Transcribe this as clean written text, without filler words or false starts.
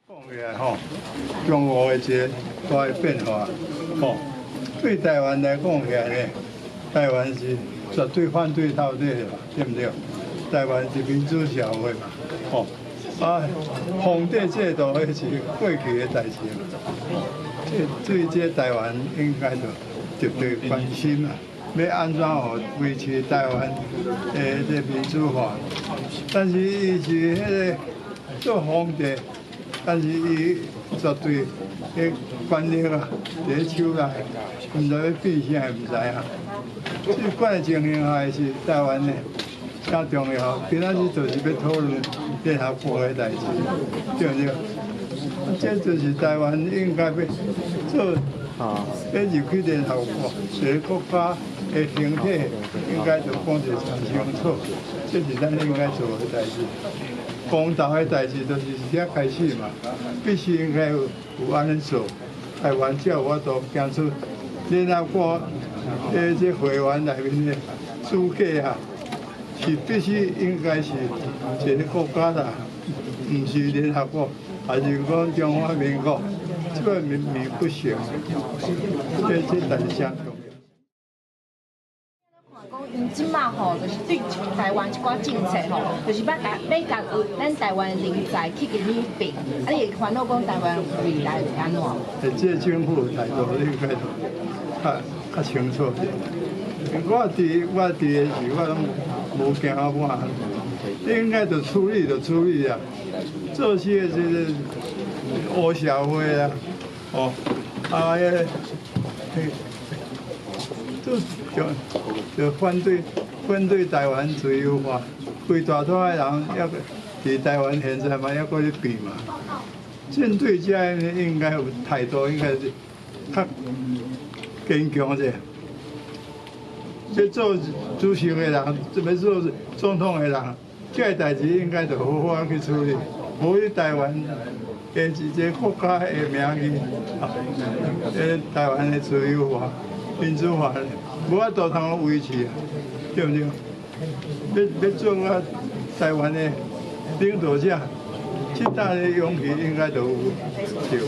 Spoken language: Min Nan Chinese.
講起來吼，中國的一个大的變化，吼，對台灣來講起來呢，台灣是絕對反對到底的嘛，對毋對？台灣是民主社會嘛，吼，啊，皇帝制度彼是過去的代誌嘛，這對這台灣應該就特別關心啦，欲按怎予維持台灣的這民主化？但是伊是彼个做皇帝。但是伊絕對彼權力啊，佇咧手內，毋知欲變啥，毋知影。這款的情形下是台灣的誠重要。今仔日就是欲討論聯合國的代誌，對毋對？這就是台灣應該欲做，欲入去聯合國，一個國家的形體應該就講得誠清楚，這是咱應該做的代誌。公道的代誌就是遐開始嘛，必須應該有按呢做，台灣才有法度行出聯合國的這會員內面的資格啊，是必須應該是一个國家啦，毋是聯合國，還是講中華民國，這个明明不行，這代誌誠重要。講𪜶這馬吼，就是對台灣一寡政策吼，就是欲共欲共咱台灣人才去共你併，啊，你會煩惱講台灣未來會按怎？欸，這個政府態度應該較較清楚點。我佇的時，我攏無驚我，應該就處理就處理啊，做事的這個黑社會啊，哦，啊，彼个，就就就反對台灣自由化，規大撮的人猶佇台灣現在嘛猶閣咧變嘛。針對這个應該有態度，應該是較堅強者。欲做主席的人，欲做總統的人，這个代誌應該就好好去處理。無以台灣的一个國家的名義，啊，台灣的自由化、民主化，無法度通維持啊，對毋對？欲欲做啊台灣的領導者，這大的勇氣應該就有。對。